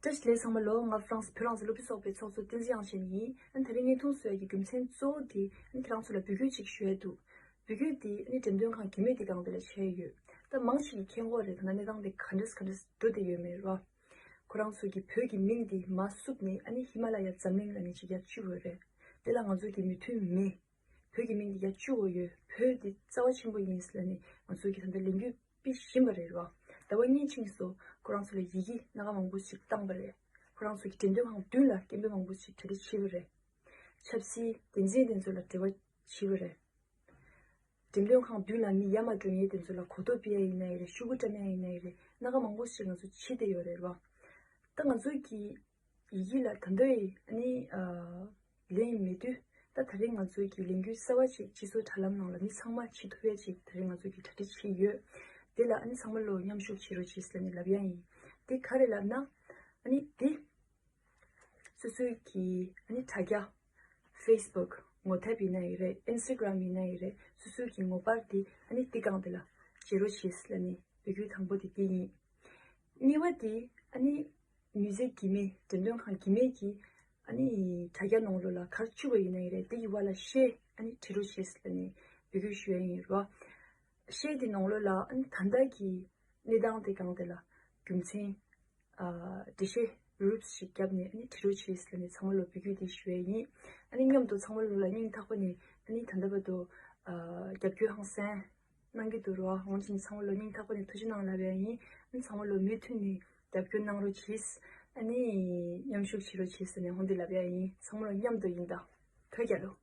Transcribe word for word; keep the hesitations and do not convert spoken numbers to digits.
བཀྲ་ཤིས་བདེ་ལེགས་ཚང་མ་ལོ། ང་ཧྥ་རན་སི་བོད་རང་བཙན་སློབ་ཕྲུག་ཚོགས་པའི་ཚོགས་གཙོ་བསྟན་འཛིན་དབྱངས་ཅན་ཡིན། ཨ་ནི་དེ་རིང་བརྙན་ཐུང་བཟོ་ཡག་གི་རྒྱུ་མཚན་གཙོ་བོ་དེ་ཨ་ནི་ཁྱེད་རང་ཚོ་ལ་འབོད་སྐུལ་ཅིག་ཞུ་ཡ་འདུག་འབོད་སྐུལ་དེ་ཨ་ནི་འགྲེམས་སྟོན་ཁང་རྒྱུས་མེད་དེ་སྒང་དེ་ལ་བྱས་ཡོད། ད་མང་ཆེ་གིས་མཁྱེན་གྱི་ཡོད་རེད། ད་ལྟ་གནས་སྟངས་དེ་ག་འདྲས་ག་འདྲས་འགྲོ་བསྡད་ཡོད་མེད་རེད་བ། ཁོ་རང་ཚོ་གི་བོད་ཀྱི་མིང་དེ་མར་བསུབས་ནས་ཨ་ནི་ཧི་མ་ལ་ཡ་འཛམ་གླིང་ལབ་མཁན་ཅིག་ཡར་བཅུག་ཡོད་རེད། དེ་ལ་ང་ཚོ་གི་མོས་མཐུན་མེད། བོད་ཀྱི་མིང་འདི་ཡར་བཅུག་དགོས་ཡོད། བོད་འདི་རྩ་བ་ཆེན་པོ་ཡིན་ཟེར་ནས་ང་ཚོ་གིས་ད་ལྟ་ལས་འགུལ་སྤེལ་བཞིན་པ་རེད་བ། ཟླ་བ་གཉིས་ཕྱིན་སོང་། ཁོ་རང་ཚོ་ལ་ཡི་གེ་སྣ་ཁ་མང་པོ་ཞིག་བཏང་པ་རེད། ཁོ་རང་ཚོ་གིས་འགྲེམས་སྟོན་ཁང་མདུན་ལ་སྐད་འབོད་མང་པོ་ཞིག་གྲ་སྒྲིག་བྱས་པ་རེད། ཆབ་སྲིད་འགན་འཛིན་དེ་ཚོ་ལ་འབྲེལ་བ་བྱས་པ་རེད། འགྲེམས་སྟོན་ཁང་མདུན་ལ་མི་ཡར་མར་འགྲོ་མཁན་དེ་ཚོ་ལ་གོ་རྟོགས་སྤེལ་ཡ་ཡིན་ན་ཡིན་རེད། ཤོག་གུ་བཀྲམ་ཡ་ཡིན་ན་ཡིན་རེད། སྣ་ཁ་མང་པོ་ཞིག་ང་ཚོ་བྱས་བསྡད་ཡོད་རེད་བ། ད་ང་ཚོ་གི་ཡི་གེ་ལ་ད་ལྟ་ཡི་ཨ་ནི་ཨ་ལན་མེད་དུས། ད་དེ་རིང་ང་ཚོ་གི་ལས་འགུལ་གསར་བ་ཞིག་སྤྱི་ཚོགས་དྲ་ལམ་ནང་ལ་མི་ཚང་མ་ཁྲིད་ཐུབ་ཡ་ཅིག་དེ་རིང་ང་ཚོ་གིས་གྲ་སྒྲིག་བྱས་ཡོད། དེ་ལ་ཨ་ནི་ཚང་མ་ལོ་མཉམ་ཞུགས་བྱེད་རོགས་བྱེད་ཟེར་ནས་ལབ་ཡ་ཡིན། དེ་ག་རེ་ལབ་ན། ཨ་ནི་དེ་སོ་སོའི་གི་ཨ་ནི་དྲ་རྒྱ། Facebook ངོ་དེབ་ཡིན་ན་ཡིན་རེད། Instagram ཡིན་ན་ཡིན་རེད། སོ་སོའི་གི་ངོ་པར་དེ་ཨ་ནི་དེ་སྒང་དེ་ལ་བྱེད་རོགས་བྱེད་ཟེར་ནས་འབོད་སྐུལ་དང་པོ་དེ་དེ་ཡིན། གཉིས་པ་དེ་ཨ་ནི་མི་སེར་གྱི་མི་འགྲེམས་སྟོན་ཁང་གི་མི་གིས་ཨ་ནི་དྲ་རྒྱ་ནང་ལོགས་ལ་ག་རེ་བཅུག་པ་ཡིན་ན་ཡིན་རེད། དེ་ཡི་བར་ལ་གཞས་ཨ་ནི་བྲིས་རོགས་བྱེད་ཟེར་ནས་འབོད་སྐུལ་ཞུ་ཡ་ཡིན་རོ། གཞས་དེ་ནང་ལོགས་ལ་ཨ་ནི་ད་ལྟ་གི་གནས་སྟངས་དེ་སྒང་དེ་ལ་རྒྱུ་མཚན། ཨ་འགྲེལ་བཤད་རུབ་ཞིག་བརྒྱབ་ནས་ཨ་ནི་བྲིས་རོགས་བྱེད་ཟེར་ནས་ཚང་མ་ལོ་འབོད་སྐུལ་དེ་ཞུ་ཡ་ཡིན། ཨ་ནི་མཉམ་དུ་ཚང་མ་ལོ་ལ་སྙིང་ཐག་པ་ནས་ཨ་ནི་ད་ལྟ་བར་དུ་ཨ་རྒྱབ་སྐྱོར་ཧང་སང་གནང་གི་འདུག་རོ། འོང་ཕྱིན་ཚང་མ་ལོ་སྙིང་ཐག་པ་ནས་ཐུགས་རྗེ་གནང་ལབ་ཡ་ཡིན། ཨ་ནི་ཚང་མ་ལོ་མུ་མཐུད་ནས་རྒྱབ་སྐྱོར་གནང་རོགས་བྱེད། ཨ་ནི་མཉམ་ཞུགས་བྱེད་རོགས་བྱེད་ཟེར་ནས་འོང་དེ་ལབ་ཡ་ཡིན། ཚང་མ་ལོ་མཉམ་དུ་ཡིན་ད། ཐོས་རྒྱ་ལོ།